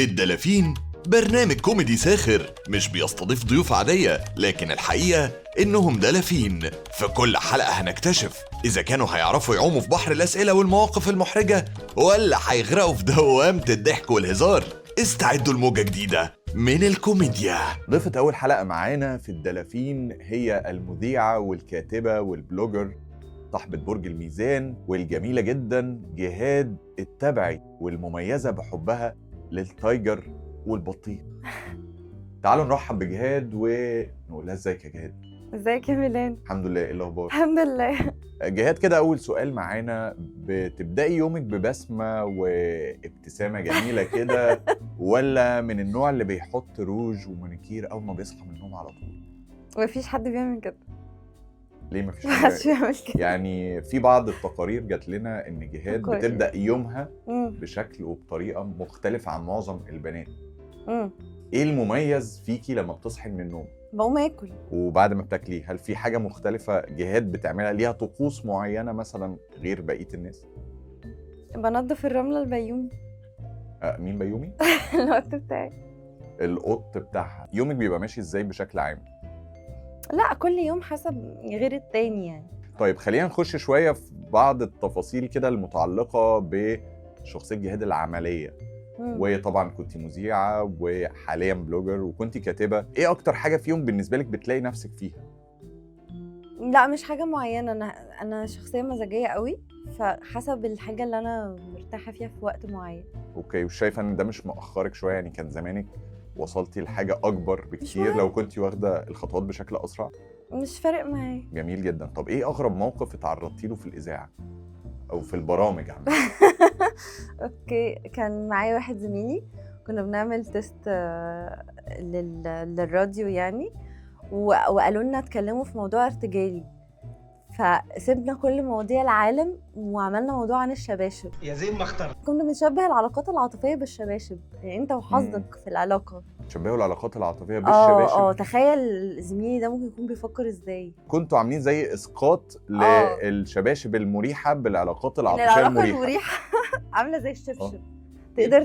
الدلافين برنامج كوميدي ساخر مش بيستضيف ضيوف عادية، لكن الحقيقة إنهم دلافين. في كل حلقة هنكتشف إذا كانوا هيعرفوا يعوموا في بحر الأسئلة والمواقف المحرجة ولا هيغرقوا في دوامة الضحك والهزار. استعدوا لموجة جديدة من الكوميديا. ضيفة أول حلقة معانا في الدلافين هي المذيعة والكاتبة وال blogger صاحبة برج الميزان والجميلة جدا جهاد التبعي، والمميزة بحبها لل tiger والبطيخ. تعالوا نرحب بجهاد ونقول لها ازيك يا جهاد؟ ازيك يا ميلان؟ الحمد لله، ايه الاخبار؟ الحمد لله. جهاد، كده اول سؤال معانا، بتبدأي يومك ببسمة وابتسامة جميلة كده ولا من النوع اللي بيحط روج ومانيكير اول ما بيصحى من النوم على طول؟ مفيش حد بيعمل كده. ليه مفيش محدش حد؟ بيعمل كده. يعني في بعض التقارير جات لنا ان جهاد تقارير. بتبدأ يومها بشكل وبطريقة مختلفة عن معظم البنات. ايه المميز فيكي لما بتصحي من النوم؟ بقوم اكل. وبعد ما بتاكلي هل في حاجة مختلفة جهاد بتعملها ليها طقوس معينة مثلا غير بقية الناس؟ بنضف الرملة البيومي. مين بيومي؟ الوقت بتاعي. القط بتاعها. يومك بيبقى ماشي ازاي بشكل عام؟ لا، كل يوم حسب غير التاني يعني. طيب خلينا نخش شوية في بعض التفاصيل كده المتعلقة بشخصية جهاد العملية. وطبعا كنت مذيعة وحاليا blogger وكنت كاتبة، ايه اكتر حاجة فيهم بالنسبة لك بتلاقي نفسك فيها؟ لا مش حاجة معينة، انا شخصية مزاجية قوي، فحسب الحاجة اللي انا مرتاحة فيها في وقت معين. okay، وشايفة ان ده مش مأخرك شوية؟ يعني كان زمانك وصلتي لحاجة أكبر بكتير مهم. لو كنت واخدة الخطوات بشكل أسرع؟ مش فارق معايا. جميل جدا. طب ايه أغرب موقف اتعرضتي له في الإذاعة أو في البرامج عامة؟ okay، كان معايا واحد زميلي كنا بنعمل test للراديو يعني، وقالوا لنا اتكلموا في موضوع ارتجالي، فسيبنا كل مواضيع العالم وعملنا موضوع عن الشباشب. يا زين ما اخترت. كنا بنشبه العلاقات العاطفية بالشباشب، يعني انت وحظك في العلاقة. تشبهوا العلاقات العاطفية بالشباشب؟ تخيل زميلي ده ممكن يكون بيفكر ازاي. كنتوا عاملين زي اسقاط للشباشب المريحة بالعلاقات ان العاطفية العلاقة المريحة. المريحة عاملة زي الشبشب، تقدر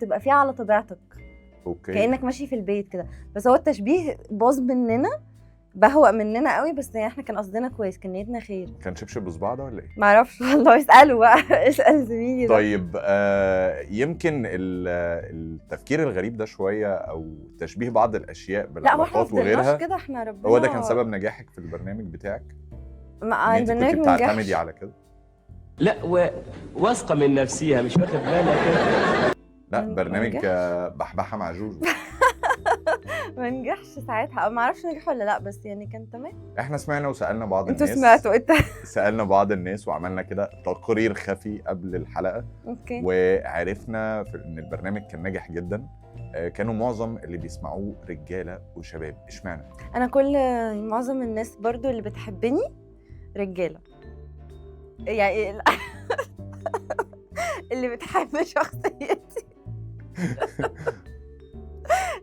تبقى فيها على طبيعتك. okay، كأنك ماشي في البيت كده. بس هو التشبيه باظ مننا، بهوأ مننا قوي، بس يعني احنا كان قصدنا كويس، كان نيتنا خير. كان شبشب بصباع ده ولا ايه؟ معرفش والله، اسأله بقى، اسأل زميلي ده. طيب يمكن التفكير الغريب ده شوية او تشبيه بعض الاشياء لا هو احنا ما بالعلاقات فضلناش وغيرها، كده، احنا ربنا هو ده كان سبب نجاحك في البرنامج بتاعك؟ ما ان انت البرنامج كنت ما بتعتمدي نجحش. على كده؟ لا واثقة من نفسيها، مش واخد بالك؟ لا ما برنامج نجحش. بحبحه مع جوجو. ما نجحش ساعتها، او ما اعرفش نجح ولا لا، بس يعني كان تمام. احنا سمعنا وسالنا بعض انتوا الناس. سمعتوا انت؟ سالنا بعض الناس وعملنا كده تقرير خفي قبل الحلقة. okay. وعرفنا ان البرنامج كان ناجح جدا. كانوا معظم اللي بيسمعوه رجاله وشباب، اشمعنى؟ انا معظم الناس برضو اللي بتحبني رجاله، يعني اللي بتحب شخصيتي.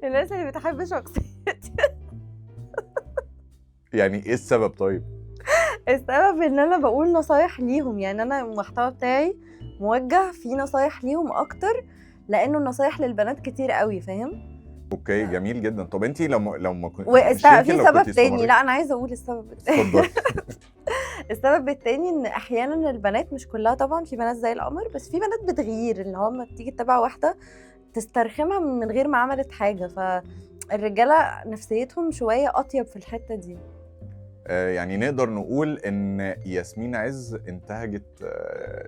الناس اللي بتحب شخصيتي. يعني ايه السبب طيب؟ السبب ان انا بقول نصايح ليهم، يعني انا المحتوى بتاعي موجه فيه نصايح ليهم اكتر، لانه النصايح للبنات كتير قوي، فاهم؟ okay جميل جدا. طب انت لو ما كنت في سبب تاني، لا انا عايزه اقول السبب التاني. اتفضلي. السبب التاني ان احيانا البنات، مش كلها طبعا، في بنات زي القمر، بس في بنات بتغير، اللي هو لما تيجي تتابع واحدة تسترخمها من غير ما عملت حاجة، فالرجاله نفسيتهم شوية اطيب في الحتة دي. يعني نقدر نقول ان ياسمين عز انتهجت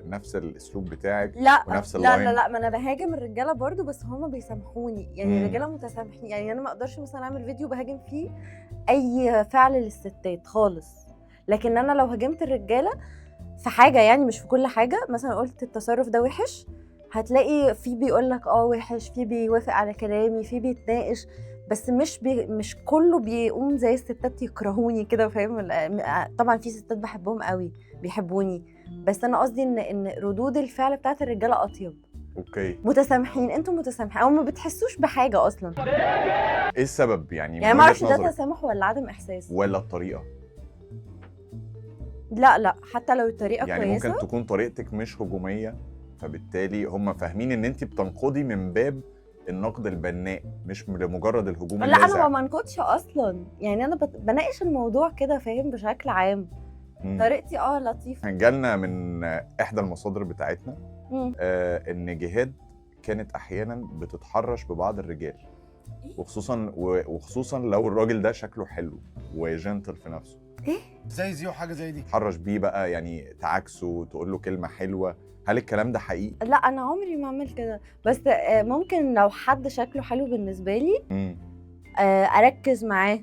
نفس الاسلوب بتاعك لا ونفس لا ال line. لا لا، ما انا بهاجم الرجالة برضو، بس هما بيسامحوني يعني. الرجالة متسامحين، يعني انا ما اقدرش مثلا اعمل فيديو بهاجم فيه اي فعل للستات خالص، لكن انا لو هاجمت الرجالة في حاجة، يعني مش في كل حاجة، مثلا قلت التصرف ده وحش، هتلاقي في بيقول لك وحش، في بيوافق على كلامي، في بيتناقش، بس مش كله بيقوم زي الستات يكرهوني كده، فاهم؟ طبعا في ستات بحبهم قوي بيحبوني، بس انا قصدي ان ردود الفعل بتاعت الرجالة اطيب. okay، متسامحين، انتوا متسامحين او ما بتحسوش بحاجة اصلا. ايه السبب يعني؟ يعني من ما وجهة اعرفش ده نظرك؟ تسامح ولا عدم احساس ولا الطريقة؟ لا لا، حتى لو الطريقة يعني كويسة. ممكن تكون طريقتك مش هجومية، فبالتالي هم فاهمين ان انت بتنقضي من باب النقد البناء، مش لمجرد الهجوم لا انا اللاذع. ما بنقدش اصلا، يعني انا بناقش الموضوع كده، فاهم، بشكل عام. طريقتي لطيفة. جالنا من احدى المصادر بتاعتنا ان جهاد كانت احيانا بتتحرش ببعض الرجال، وخصوصا لو الراجل ده شكله حلو وجنتل في نفسه. ايه؟ زي زيو حاجة زي دي تتحرش بيه بقى، يعني تعاكسه، تقول له كلمة حلوة. هل الكلام ده حقيقي؟ لا انا عمري ما اعمل كده، بس ممكن لو حد شكله حلو بالنسبة لي اركز معاه،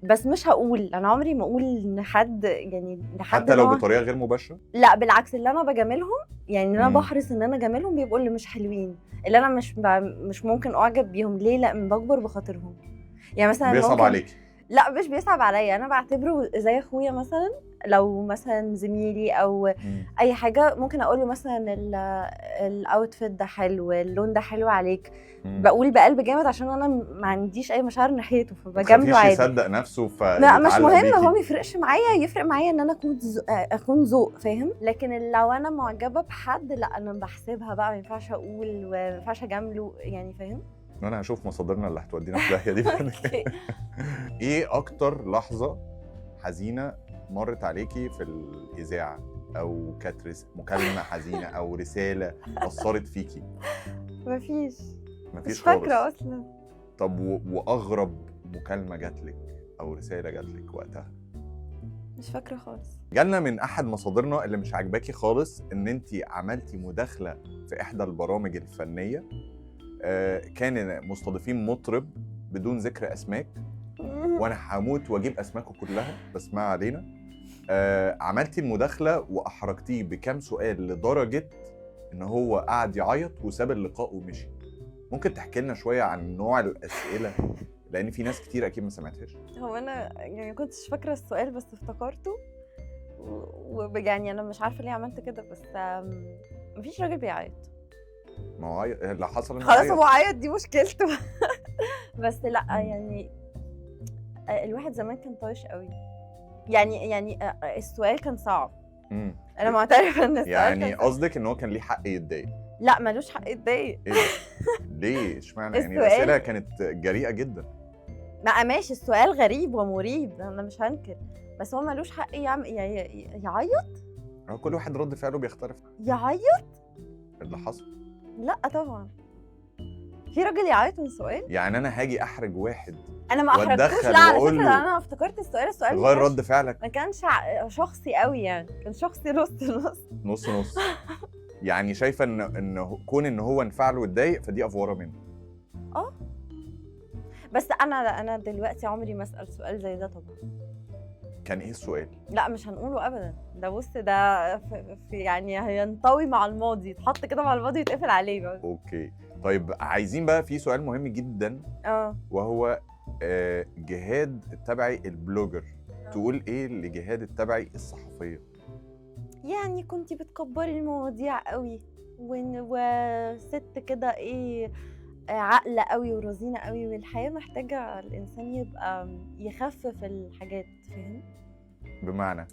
بس مش هقول، انا عمري ما اقول ان حد، يعني لحد حتى لو بطريقة غير مباشرة؟ لا بالعكس، اللي انا بجاملهم، يعني انا بحرص ان انا اجاملهم، بيبقوا اللي مش حلوين، اللي انا مش ممكن اعجب بيهم. ليه؟ لا بكبر بخاطرهم. يعني مثلا بيصعب عليكي؟ لا مش بيصعب عليا، انا بعتبره زي اخويا مثلا، لو مثلا زميلي او اي حاجة ممكن اقول له مثلا ال outfit ده حلو، اللون ده حلو عليك. بقول بقلب جامد عشان انا ما عنديش اي مشاعر ناحيته، فبجامله عادي. يصدق نفسه لا مش مهم، هو ما يفرقش معايا، يفرق معايا ان انا اكون ذوق، فاهم؟ لكن لو انا معجبه بحد لا انا بحسبها بقى، ما ينفعش اقول وما ينفعش اجامله، يعني فاهم؟ انا هشوف مصادرنا اللي هتودينا في داهية دي. ايه اكتر لحظة حزينة مرت عليكي في الاذاعة، او كانت مكالمة حزينة او رسالة اثرت فيكي؟ مفيش مش فاكره اصلا. طب واغرب مكالمة جاتلك او رسالة جاتلك وقتها؟ مش فاكره خالص. جالنا من احد مصادرنا اللي مش عاجباكي خالص ان انت عملتي مداخله في احدى البرامج الفنية، كان مستضيفين مطرب بدون ذكر اسماك، وانا هموت واجيب اسماكه كلها بس ما علينا. عملتي المداخلة واحرجتيه بكام سؤال لدرجة ان هو قعد يعيط وساب اللقاء ومشي. ممكن تحكي لنا شوية عن نوع الاسئلة، لان في ناس كتير اكيد ما سمعتهاش. هو انا يعني ما كنتش فاكره السؤال بس افتكرته، ويعني انا مش عارفه ليه عملت كده، بس مفيش راجل بيعيط. ما هو اللي حصل خلاص هو عيط، دي مشكلته. بس لا يعني الواحد زمان كان طايش قوي، يعني السؤال كان صعب. انا معترفة ان السؤال يعني قصدك ان هو كان ليه حق يتضايق؟ لا ملوش حق يتضايق. إيه؟ ليه؟ اشمعنى؟ يعني الاسئلة كانت جريئة جدا. ما ماشي، السؤال غريب ومريب، انا مش هنكر، بس هو ملوش حق يعيط. هو كل واحد رد فعله بيختلف. يعيط اللي حصل؟ لا طبعا في راجل يعيط من سؤال؟ يعني انا هاجي احرج واحد؟ انا ما احرجتوش، لا على فكرة انا افتكرت السؤال غير رد فعلك ما كانش شخصي قوي، يعني كان شخصي نص نص نص نص. يعني شايفه ان كون ان هو انفعل واتضايق فدي افوره منه. بس انا دلوقتي عمري ما اسال سؤال زي ده طبعا. كان ايه السؤال؟ لا مش هنقوله ابدا، ده بص ده في يعني هينطوي مع الماضي، يتحط كده مع الماضي ويتقفل عليه بقى. okay طيب، عايزين بقى في سؤال مهم جدا، وهو جهاد التبعي ال blogger، تقول ايه لجهاد التبعي الصحفية؟ يعني كنتي بتكبري المواضيع قوي، وست كده ايه عاقلة قوي ورزينه قوي، والحياة محتاجه الانسان يبقى يخفف الحاجات، فاهم؟ بمعنى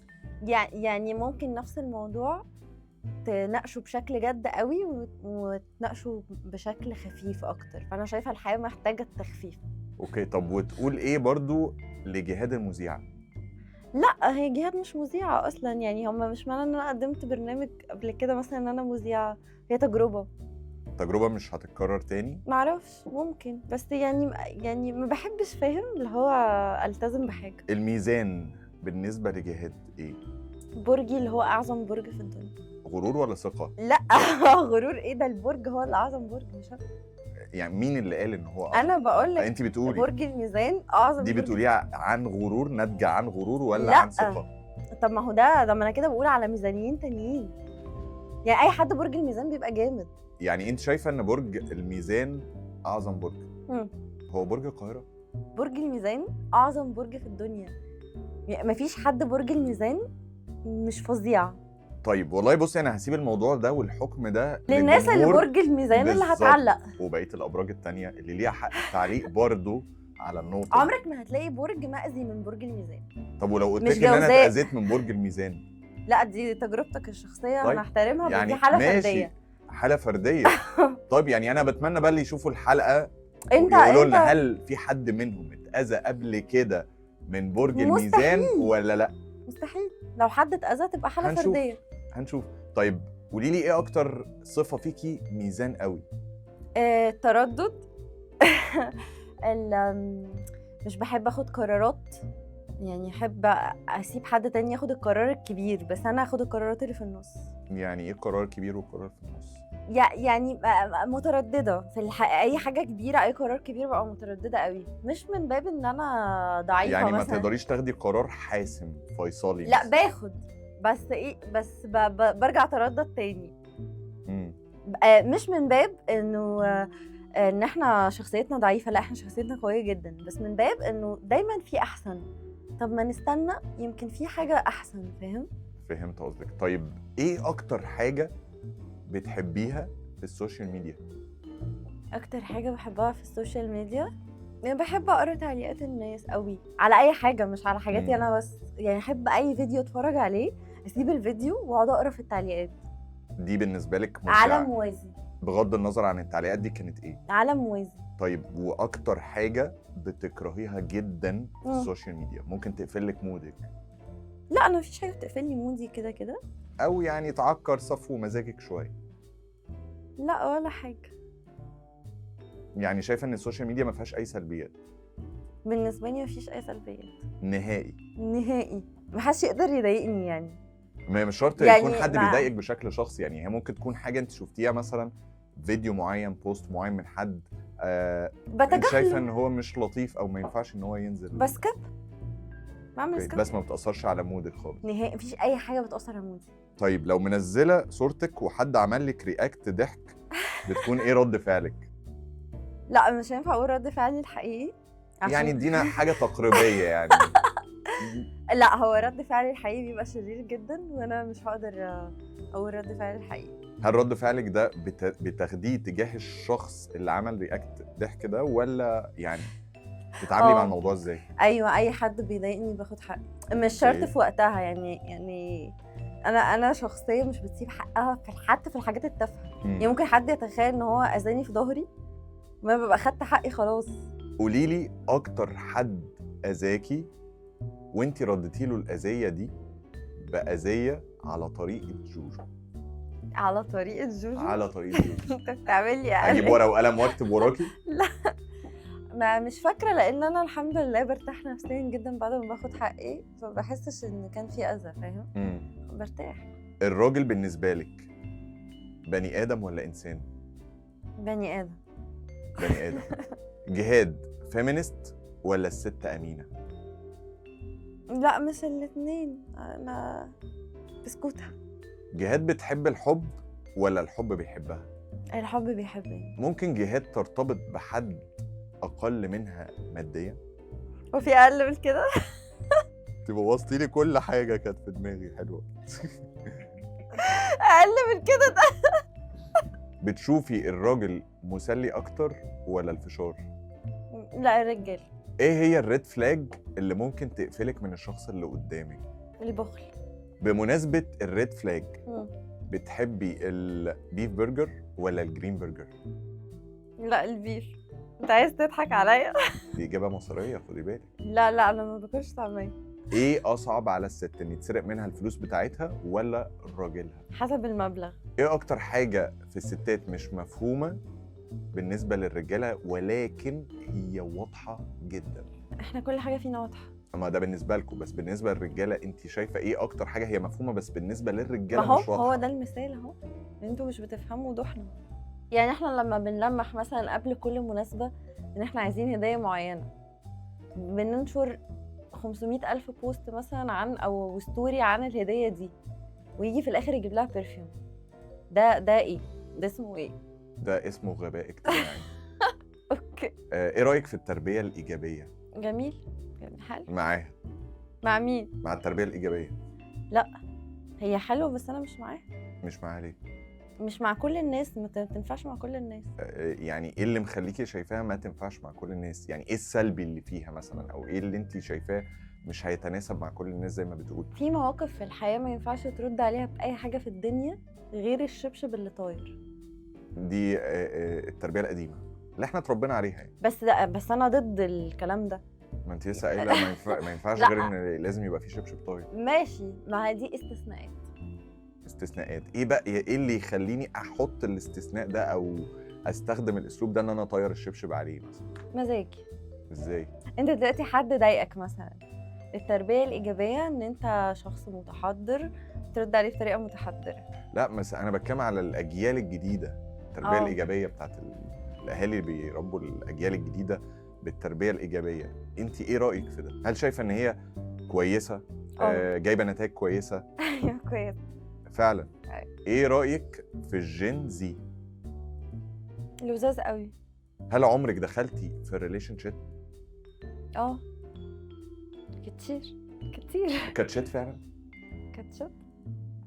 يعني ممكن نفس الموضوع تناقشه بشكل جد قوي وتناقشه بشكل خفيف اكتر، فانا شايفه الحياة محتاجه التخفيف. okay طب وتقول ايه برضو لجهاد المذيعه؟ لا هي جهاد مش مذيعه اصلا، يعني هم مش معنى ان انا قدمت برنامج قبل كده مثلا ان انا مذيعه، هي تجربه مش هتتكرر تاني؟ معرفش، ممكن، بس يعني ما بحبش، فاهم، اللي هو التزم بحاجة. الميزان بالنسبة لجهاد ايه؟ برجي اللي هو اعظم برج في الدنيا. غرور ولا ثقة؟ لا غرور ايه ده، البرج هو اللي اعظم برج، مش انا. يعني مين اللي قال ان هو أعظم؟ انا بقول لك، انت بتقولي برج الميزان اعظم. دي بتقوليها عن غرور، ناتجة عن غرور ولا لا. عن ثقة؟ طب ما هو ده ما انا كده بقول على ميزانيين تانيين، يعني اي حد برج الميزان بيبقى جامد. يعني انت شايفه ان برج الميزان اعظم برج؟ هو برج القاهرة؟ برج الميزان اعظم برج في الدنيا، يعني مفيش حد برج الميزان مش فظيع. طيب والله بصي، انا هسيب الموضوع ده والحكم ده للناس اللي برج الميزان اللي هتعلق، وبقية الابراج التانية اللي ليها حق التعليق برضو على النقطة. عمرك ما هتلاقي برج مأذي من برج الميزان. طب ولو قلت لك ان انا اتأذيت من برج الميزان؟ لا دي تجربتك الشخصية. طيب. انا احترمها، بس يعني دي حاله فردية. حاله فردية. طيب يعني انا بتمنى بقى اللي يشوفوا الحلقة انت يقولوا لنا هل في حد منهم اتاذى قبل كده من برج الميزان ولا لا؟ مستحيل، لو حد اتاذى تبقى حاله فردية. هنشوف. طيب قولي لي ايه اكتر صفة فيكي ميزان قوي؟ التردد. مش بحب اخد قرارات، يعني احب اسيب حد تاني ياخد القرار الكبير، بس انا اخد القرارات اللي في النص. يعني ايه قرار كبير وقرار في النص؟ يعني مترددة في اي حاجة كبيرة، اي قرار كبير ببقى مترددة قوي، مش من باب ان انا ضعيفة يعني مثلا، ما تقدريش تاخدي قرار حاسم فيصلي. لا باخد، بس ايه، بس برجع اتردد تاني. مش من باب انه ان احنا شخصيتنا ضعيفة، لا احنا شخصيتنا قوية جدا، بس من باب انه دايما في احسن، طب ما نستنى يمكن في حاجة احسن. فاهم؟ فهمت قصدك. طيب ايه اكتر حاجة بتحبيها في ال social media؟ اكتر حاجة بحبها في ال social media، يعني بحب اقرا تعليقات الناس قوي على اي حاجة، مش على حاجاتي انا بس، يعني احب اي فيديو اتفرج عليه اسيب الفيديو واقعد اقرا في التعليقات. دي بالنسبة لك ممتعة؟ عالم موازي. بغض النظر عن التعليقات دي كانت ايه؟ عالم موازي. طيب واكتر حاجة بتكرهيها جدا في ال social media ممكن تقفل لك mood ك؟ لا انا مفيش حاجة بتقفل لي mood ي كده كده، او يعني تعكر صفو مزاجك شوية. لا ولا حاجة. يعني شايفه ان ال social media ما فيهاش اي سلبيات؟ بالنسبة لي مفيش اي سلبيات نهائي نهائي، محدش يقدر يضايقني. يعني ما مش شرط يعني يكون حد بيضايقك بشكل شخصي، يعني هي ممكن تكون حاجة انت شفتيها مثلا، فيديو معين، post معين من حد انت شايفه ان هو مش لطيف او ما ينفعش ان هو ينزل، ب skip، بعمل skip، بس ما بتاثرش على mood ك خالص نهائي، مفيش اي حاجة بتاثر على mood ي. طيب لو منزله صورتك وحد عمل لك react ضحك بتكون ايه رد فعلك؟ لا مش هينفع اقول رد فعلي الحقيقي يعني ادينا حاجة تقريبية يعني. لا هو رد فعلي الحقيقي بيبقى شرير جدا، وانا مش هقدر اقول رد فعلي الحقيقي. هل رد فعلك ده بتاخديه تجاه الشخص اللي عمل react ضحك ده، ولا يعني بتتعاملي مع الموضوع ازاي؟ ايوه اي حد بيضايقني باخد حقي، مش شرط في وقتها، يعني انا شخصية مش بتسيب حقها في حتى في الحاجات التافهة. يعني ممكن حد يتخيل ان هو اذاني في ظهري، ما ببقى خدت حقي خلاص. قولي لي اكتر حد اذاكي وانتي رديتي له الاذية دي باذيه على طريقه جوجو. على طريقه جوجو؟ على طريقه جوجو. انت بتعمل لي اجيب ورقة وقلم واكتب وراكي؟ لا ما مش فاكره، لان انا الحمد لله برتاح نفسيا جدا بعد ما باخد حقي، فما بحسش ان كان في اذى. فاهم؟ برتاح. الراجل بالنسبة لك بني ادم ولا انسان؟ بني ادم. بني ادم. جهاد feminist ولا الست امينه؟ لا مش الاثنين، انا بسكوتة. جهاد بتحب الحب ولا الحب بيحبها؟ الحب بيحبني. ممكن جهاد ترتبط بحد اقل منها ماديا؟ وفي اقل من كده؟ انت بوظتي لي كل حاجة كانت في دماغي. حلوة. اقل من كده ده. بتشوفي الراجل مسلي اكتر ولا الفشار؟ لا الرجال. ايه هي ال red flag اللي ممكن تقفلك من الشخص اللي قدامك؟ البخل. بمناسبة ال red flag، بتحبي ال beef burger ولا ال green burger؟ لا ال beef. انت عايز تضحك عليا؟ دي اجابه مصرية خدي بالك. لا لا انا ما باكلش طعميه. ايه اصعب على الست، ان يتسرق منها الفلوس بتاعتها ولا راجلها؟ حسب المبلغ. ايه اكتر حاجة في الستات مش مفهومه بالنسبة للرجاله ولكن هي واضحة جدا؟ احنا كل حاجة فينا واضحة. ما ده بالنسبة لكم، بس بالنسبة للرجاله انت شايفه ايه اكتر حاجة هي مفهومه بس بالنسبة للرجاله مش واضحة؟ هو ده المثال اهو، انتوا مش بتفهموا وضوحنا. يعني احنا لما بنلمح مثلا قبل كل مناسبة ان احنا عايزين هديه معينة، بننشر 500,000 post مثلا عن او story عن الهدية دي، ويجي في الاخر يجيب لها perfume. ده ايه ده؟ اسمه ايه ده؟ اسمه غباء اجتماعي. okay. ايه رايك في التربية الايجابية؟ جميل جميل، حلو. معاها؟ مع مين؟ مع التربية الايجابية. لا هي حلوة بس انا مش معاها. مش معاها ليه؟ مش مع كل الناس، ما تنفعش مع كل الناس. يعني ايه اللي مخليكي شايفاها ما تنفعش مع كل الناس؟ يعني ايه السلبي اللي فيها مثلا، او ايه اللي انت شايفاه مش هيتناسب مع كل الناس زي ما بتقول؟ في مواقف في الحياة ما ينفعش ترد عليها باي حاجة في الدنيا غير الشبشب اللي طاير. دي التربية القديمة اللي احنا اتربينا عليها يعني. بس ده، بس انا ضد الكلام ده. ما انت لسه قايله ما ينفعش غير ان لازم يبقى في شبشب طاير. ماشي، ما دي استثناءات. استثناءات ايه بقى؟ ايه اللي يخليني احط الاستثناء ده او استخدم الاسلوب ده ان انا اطير الشبشب عليه مثلا؟ مزاجي. ازاي؟ انت دلوقتي حد ضايقك مثلا، التربية الايجابية ان انت شخص متحضر ترد عليه بطريقة متحضره. لا بس انا بتكلم على الاجيال الجديدة، التربية الايجابية بتاعت الاهالي اللي بيربوا الاجيال الجديدة بالتربية الايجابية. انت ايه رايك في ده؟ هل شايفه ان هي كويسة؟ جايبه نتائج كويسة؟ ايوه كويس فعلا. ايه رايك في ال Gen Z؟ لذاذ قوي. هل عمرك دخلتي في ال relationship؟ كتير كتير. كانت shit فعلا؟ كانت shit.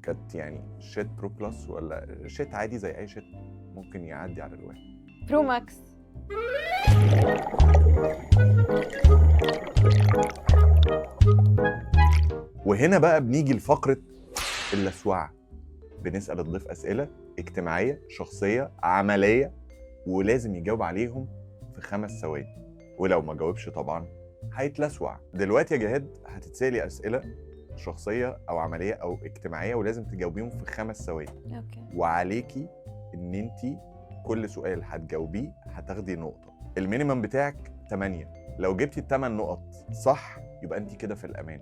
كانت يعني shit pro plus ولا shit عادي زي اي shit ممكن يعدي على الواحد؟ pro max. وهنا بقى بنيجي لفقرة اللسوعة. بنسأل الضيف أسئلة اجتماعية، شخصية، عملية، ولازم يجاوب عليهم في 5 ثواني، ولو ما جاوبش طبعا هيتلسوع. دلوقتي يا جهاد هتتسألي أسئلة شخصية أو عملية أو اجتماعية، ولازم تجاوبيهم في 5 ثواني. okay. وعليكي إن أنت كل سؤال هتجاوبيه هتاخدي نقطة. ال minimum بتاعك 8، لو جبتي 8 نقط صح يبقى أنت كده في الأمان.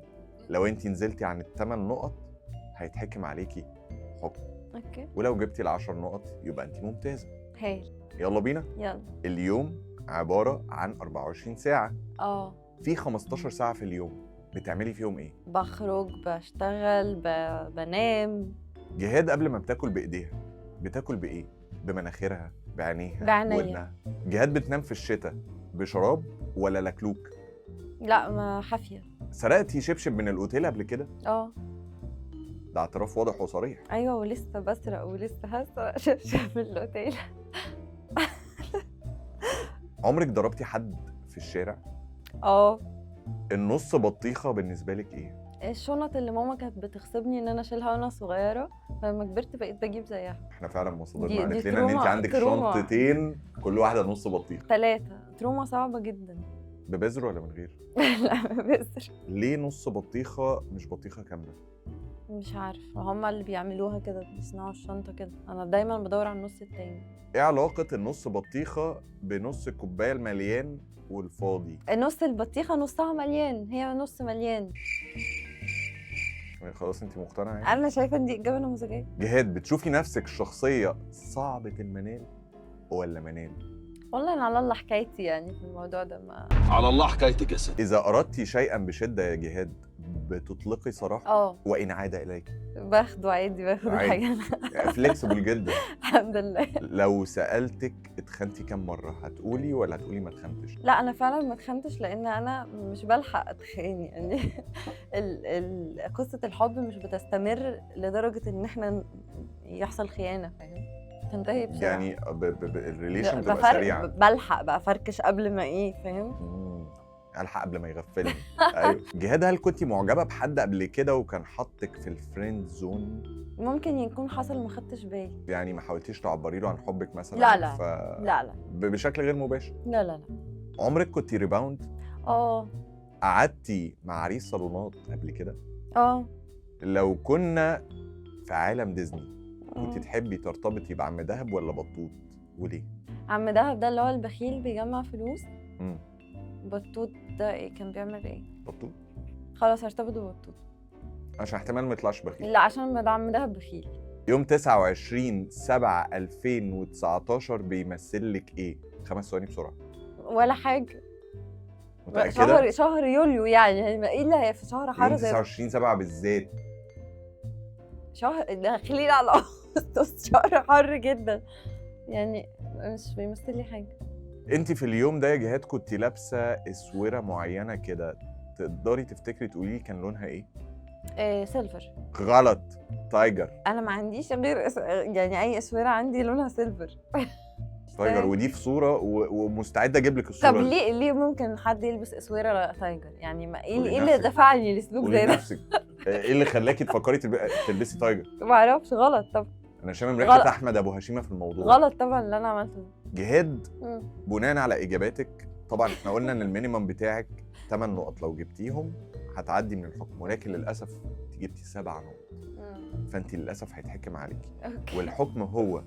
لو أنت نزلتي عن 8 نقط هيتحكم عليكي حكم. okay. ولو جبتي 10 نقط يبقى أنت ممتازة. هايل. يلا بينا. يلا. اليوم عبارة عن 24 ساعة. في 15 ساعة في اليوم، بتعملي فيهم إيه؟ بخرج، بشتغل، بنام. جهاد قبل ما بتاكل بإيديها بتاكل بإيه؟ بمناخيرها، بعينيها، بعينيا. ودنها. جهاد بتنام في الشتاء بشراب ولا لكلوك؟ لا، ما حافية. سرقتي شبشب من الأوتيل قبل كده؟ ده اعتراف واضح وصريح. ايوه، ولسه بسرق ولسه هسرق شبشب من الأوتيل. عمرك ضربتي حد في الشارع؟ النص بطيخة بالنسبة لك إيه؟ الشنط اللي ماما كانت بتغصبني إن أنا أشيلها وأنا صغيرة، فلما كبرت بقيت بجيب زيها. إحنا فعلاً مصادرنا قالت لنا إن أنت عندك شنطتين كل واحدة نص بطيخة. 3. تروما صعبة جداً. ببذر ولا من غير؟ لا ببذر. ليه نص بطيخة مش بطيخة كاملة؟ مش عارفة، هما اللي بيعملوها كده، بيصنعوا الشنطة كده. أنا دايماً بدور على النص التاني. إيه علاقة النص بطيخة بنص الكوباية المليان والفاضي؟ نص البطيخة نصها مليان، هي نص مليان. خلاص انت مقتنعة يعني؟ أنا شايفة إن دي إجابة نموذجية. جهاد، بتشوفي نفسك شخصية صعبة المنال ولا منال؟ والله أنا على الله حكايتي يعني في الموضوع ده. ما على الله حكايتك يا ست. إذا أردتي شيئاً بشدة يا جهاد بتطلقي صراحة؟ وإن عاد إليك؟ باخده عادي، باخد الحاجة. flexible جدا. الحمد لله. لو سألتك اتخنتي كم مرة هتقولي ولا هتقولي ما اتخنتش؟ لا أنا فعلا ما اتخنتش، لأن أنا مش بلحق أتخان يعني. قصة الحب مش بتستمر لدرجة إن إحنا يحصل خيانة، فاهم؟ تنتهي بسرعة يعني. ال relation بتبقى سريعة. بلحق بقى فركش قبل ما إيه، فاهم؟ الحق قبل ما يغفلني. ايوه. جهاد، هل كنتي معجبه بحد قبل كده وكان حطك في ال friend zone؟ ممكن يكون حصل ما خدتش بالي. يعني ما حاولتيش تعبري له عن حبك مثلا؟ لا لا. لا لا، بشكل غير مباشر. لا لا لا. عمرك كنتي rebound؟ قعدتي مع عريس صالونات قبل كده؟ لو كنا في عالم ديزني كنتي تحبي ترتبطي بعم دهب ولا بطوط وليه؟ عم دهب ده اللي هو البخيل بيجمع فلوس. بطوط ده ايه كان بيعمل ايه؟ بطوط؟ خلاص هرتبط ببطوط عشان احتمال ما يطلعش بخيل. لا عشان عم دهب بخيل. يوم 29/7/2019 بيمثل لك ايه؟ 5 ثواني بسرعة. ولا حاجة. متأكدة؟ شهر يوليو يعني ايه اللي هي في شهر حر زي 29/7 بالذات؟ شهر داخلين على اغسطس، شهر حر جدا يعني، مش بيمثل لي حاجة. انت في اليوم ده يا جهاد كنت لابسه اسورة معينة كده، تقدري تفتكري تقولي لي كان لونها ايه؟ silver. غلط، tiger. انا ما عنديش غير يعني اي اسورة عندي لونها silver. tiger، ودي في صوره ومستعده اجيب لك الصورة. طب ليه ممكن حد يلبس اسورة tiger؟ يعني ما ايه اللي دفعني لسلوك زي ده؟ نفسك ايه اللي خلاكي تفكري تلبسي tiger؟ ما اعرفش، غلط. طب انا شامم ريحه غلط. احمد ابو هشيمه في الموضوع. غلط طبعا اللي انا عملته ده. جهاد، بناء على اجاباتك طبعا احنا قلنا ان ال minimum بتاعك 8 نقط، لو جبتيهم هتعدي من الحكم، ولكن للاسف انت جبتي 7 نقط، فانت للاسف هيتحكم عليكي. okay. والحكم هو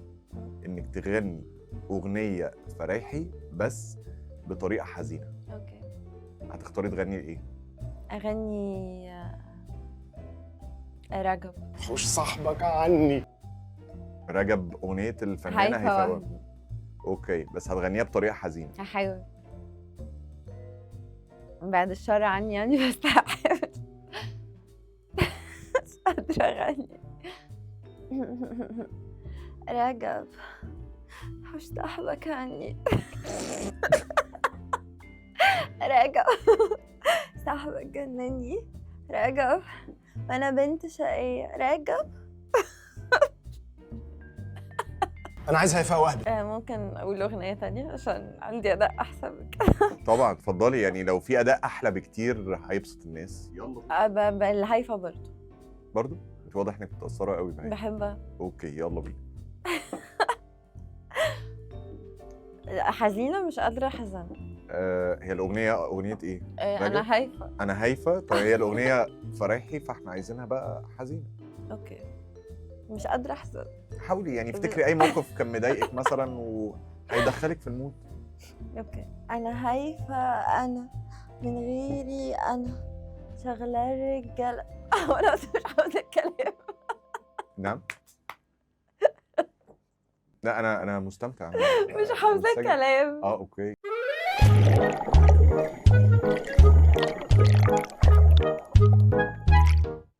انك تغني اغنية فرايحي بس بطريقة حزينة. okay. هتختاري تغني ايه؟ اغني رجب. حوش صاحبك عني. رجب، اغنية الفنانة هيفا هيفا وهبي. وهبي. okay، بس هتغنيها بطريقة حزينة. هحاول، بعد الشر عني يعني، بس هحاول. مش قادرة أغني. رجب حوش صاحبك عني، رجب صاحبك جنني، رجب وأنا بنت شقية، رجب. انا عايز هيفاء وهبي. ممكن أقول أغنية تانية عشان عندي أداء أحسن من كده؟ طبعا اتفضلي، يعني لو في اداء احلى بكتير هيبسط الناس. يلا. الهيفا برضه. برضه انت واضح انك متاثرة قوي بهيفا. بحبها. okay يلا بينا. حزينة، مش قادرة أحزن. هي الاغنية اغنية ايه؟ رجب؟ أنا هيفا. انا هيفا. طيب هي الاغنية فرايحي، فاحنا عايزينها بقى حزينة. okay، مش قادرة أحزن. حاولي يعني افتكري اي موقف كان مضايقك مثلا وهيدخلك في ال mood. okay. أنا هيفا، أنا من غيري أنا شغلة الرجالة. وأنا بس مش عاوزة أتكلم. نعم؟ لا انا مستمتع. مش حافظة منسجم. الكلام. okay.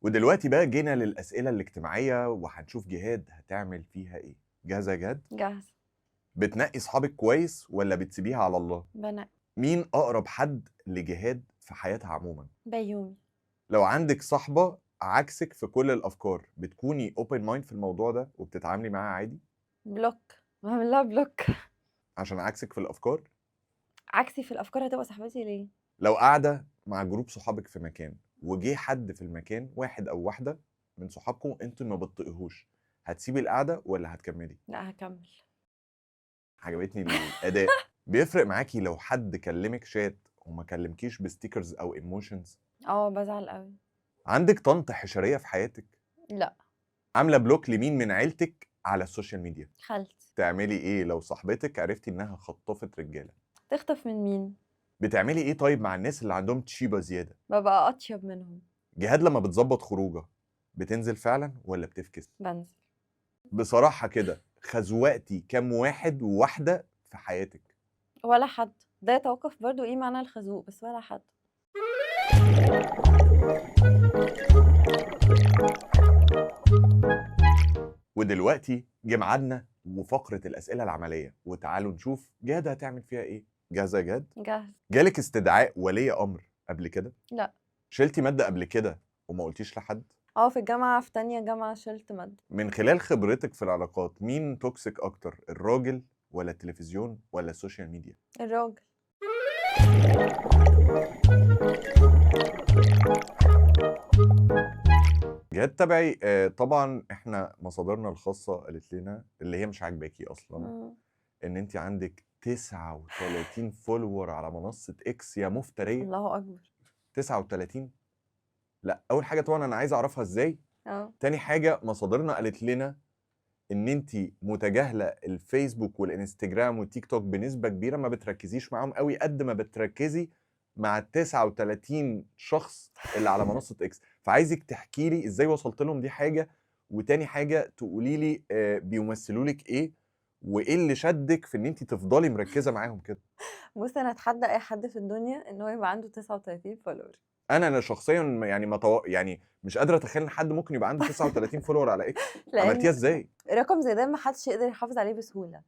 ودلوقتي بقى جينا للأسئلة الاجتماعية، وهنشوف جهاد هتعمل فيها ايه. جاهزة يا جهاد؟ جاهزة. بتنقي صحابك كويس ولا بتسيبيها على الله؟ بنقي. مين أقرب حد لجهاد في حياتها عموما؟ بيومي. لو عندك صاحبة عكسك في كل الأفكار، بتكوني open mind في الموضوع ده وبتتعاملي معاها عادي؟ block، بعمل لها block. عشان عكسك في الأفكار؟ عكسي في الأفكار هتبقى صاحبتي ليه؟ لو قاعدة مع group صحابك في مكان وجه حد في المكان، واحد أو واحدة من صحابكم انتوا ما بتطيقوهوش، هتسيبي القعدة ولا هتكملي؟ لا هكمل. عجبتني الأداء. بيفرق معاكي لو حد كلمك شات وما كلمكيش ب stickers أو emotions؟ بزعل قوي. عندك طنط حشرية في حياتك؟ لا. عاملة block لمين من عيلتك على ال social media؟ خالتي. تعملي ايه لو صاحبتك عرفتي انها خطفت رجالة؟ تخطف من مين؟ بتعملي ايه طيب مع الناس اللي عندهم تشيبة زيادة؟ ببقى اطيب منهم. جهاد لما بتظبط خروجه بتنزل فعلا ولا بتفكس؟ بنزل. بصراحة كده خزوقتي كام واحد وواحدة في حياتك؟ ولا حد. ده يتوقف برضو ايه معنى الخازوق، بس ولا حد. ودلوقتي جه ميعادنا وفقرة الأسئلة العملية، وتعالوا نشوف جهاد هتعمل فيها إيه. جاهزة يا جهاد؟ جاهز. جالك استدعاء ولي أمر قبل كده؟ لا. شلتي مادة قبل كده وما قلتيش لحد؟ في الجامعة، في تانية جامعة شلت مادة. من خلال خبرتك في العلاقات، مين toxic أكتر، الراجل ولا التلفزيون ولا ال social media؟ الراجل. جهاد تبعي، طبعا احنا مصادرنا الخاصة قالت لنا اللي هي مش عاجباكي أصلا، إن أنت عندك 39 follower على منصة إكس يا مفترية. الله أكبر. 39؟ لا، أول حاجة طبعا أنا عايز أعرفها إزاي. تاني حاجة مصادرنا قالت لنا إن أنت متجاهلة الفيسبوك والإنستجرام والتيك توك بنسبة كبيرة، ما بتركزيش معاهم قوي قد ما بتركزي مع 39 شخص اللي على منصة إكس. فعايزك تحكي لي إزاي وصلت لهم، دي حاجة، وتاني حاجة تقولي لي بيمثلوا لك إيه، وإيه اللي شدك في إن أنت تفضلي مركزة معاهم كده. بص، أنا أتحدى أي حد في الدنيا إن هو يبقى عنده 39 follower. أنا شخصياً يعني ما تو-، يعني مش قادرة أتخيل إن حد ممكن يبقى عنده 39 follower على إكس. لأن عملتيها إزاي؟ رقم زي ده ما حدش يقدر يحافظ عليه بسهولة،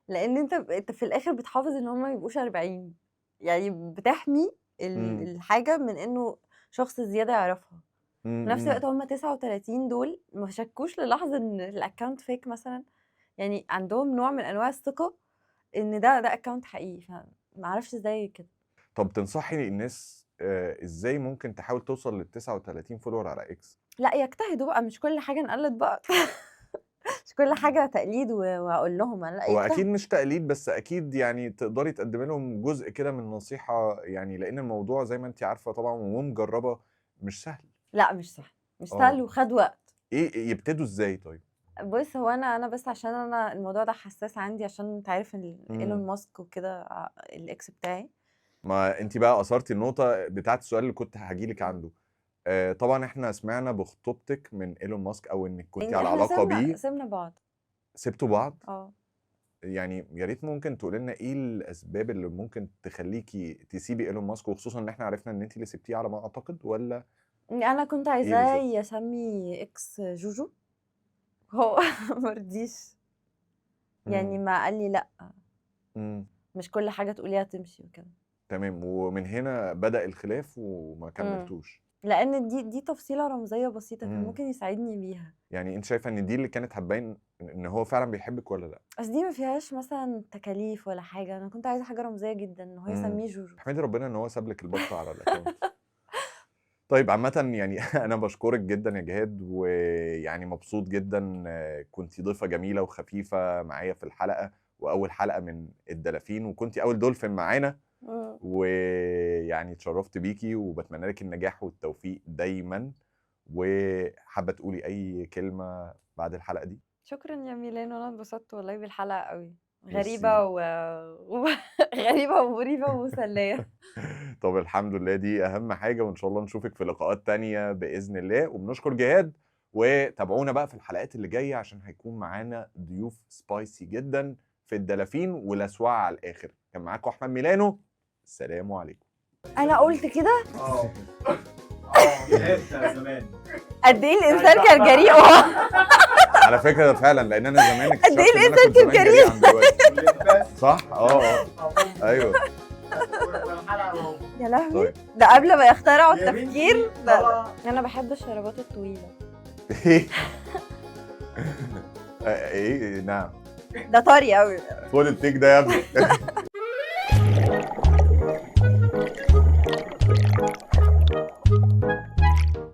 لأن أنت في الآخر بتحافظ إن هم ما يبقوش 40، يعني بتحمي الحاجة من إنه شخص زيادة يعرفها. في نفس الوقت هم 39 دول ما شكوش للحظة إن ال account fake مثلاً، يعني عندهم نوع من أنواع الثقة إن ده account حقيقي، فما أعرفش إزاي كده. طب تنصحي الناس إزاي ممكن تحاول توصل لل 39 follower على إكس؟ لا يجتهدوا بقى، مش كل حاجة نقلد بعض. مش كل حاجة تقليد واقول لهم لا. هو اكيد مش تقليد، بس اكيد يعني تقدري تقدمي لهم جزء كده من نصيحة، يعني لان الموضوع زي ما انت عارفه طبعا ومجربه مش سهل. لا مش سهل، مش سهل وخد وقت. ايه يبتدوا ازاي طيب؟ بص هو انا بس عشان انا الموضوع ده حساس عندي، عشان انت عارف ايلون ماسك وكده ال ex بتاعي. ما انت بقى اثرتي النقطة بتاعت السؤال اللي كنت هجيلك عنده. طبعا احنا سمعنا بخطوبتك من ايلون ماسك، او انك كنت على علاقة بيه. سيبنا بعض. سبتوا بعض؟ يعني يا ريت ممكن تقول لنا ايه الاسباب اللي ممكن تخليكي تسيبي ايلون ماسك، وخصوصا ان احنا عرفنا ان انت اللي سبتيه على ما اعتقد، ولا؟ انا كنت عايزاه يسمي اكس جوجو، هو مرضيش يعني، ما قال لي لا مش كل حاجة تقوليها تمشي وكده. تمام، ومن هنا بدأ الخلاف وما كملتوش. لان دي تفصيله رمزية بسيطة كان ممكن يساعدني بيها. يعني انت شايفه ان دي اللي كانت هتبين ان هو فعلا بيحبك ولا لا؟ بس دي ما فيهاش مثلا تكاليف ولا حاجة، انا كنت عايزه حاجة رمزية جدا ان هو يسميه جوجو. احمدي ربنا ان هو ساب لك البطة على ال account. طيب عامة يعني أنا بشكرك جدا يا جهاد، ويعني مبسوط جدا، كنتي ضيفة جميلة وخفيفة معايا في الحلقة، وأول حلقة من الدلافين، وكنتي أول دولفين معانا، ويعني اتشرفت بيكي، وبتمنى لك النجاح والتوفيق دايما. وحابة تقولي أي كلمة بعد الحلقة دي؟ شكرا يا ميلان، وأنا اتبسطت والله بالحلقة قوي، غريبة غريبة ومريبة ومسلية. طب الحمد لله، دي أهم حاجة، وإن شاء الله نشوفك في لقاءات تانية بإذن الله. وبنشكر جهاد، وتابعونا بقى في الحلقات اللي جاية عشان هيكون معانا ضيوف spicy جدا في الدلافين ولسوعة على الآخر. كان معاكم أحمد ميلانو، السلام عليكم. أنا قلت كده؟ زمان قد إيه الإنسان كان جريء. على فكرة ده فعلا، لأن أنا زمان قد إيه الإنسان كان جريء صح؟ أيوه. يا لهوي، ده قبل ما يخترعوا التفكير ده. أنا بحب الشرابات الطويلة. إيه؟ نعم، ده طري قوي. خد التيك ده يا ابني.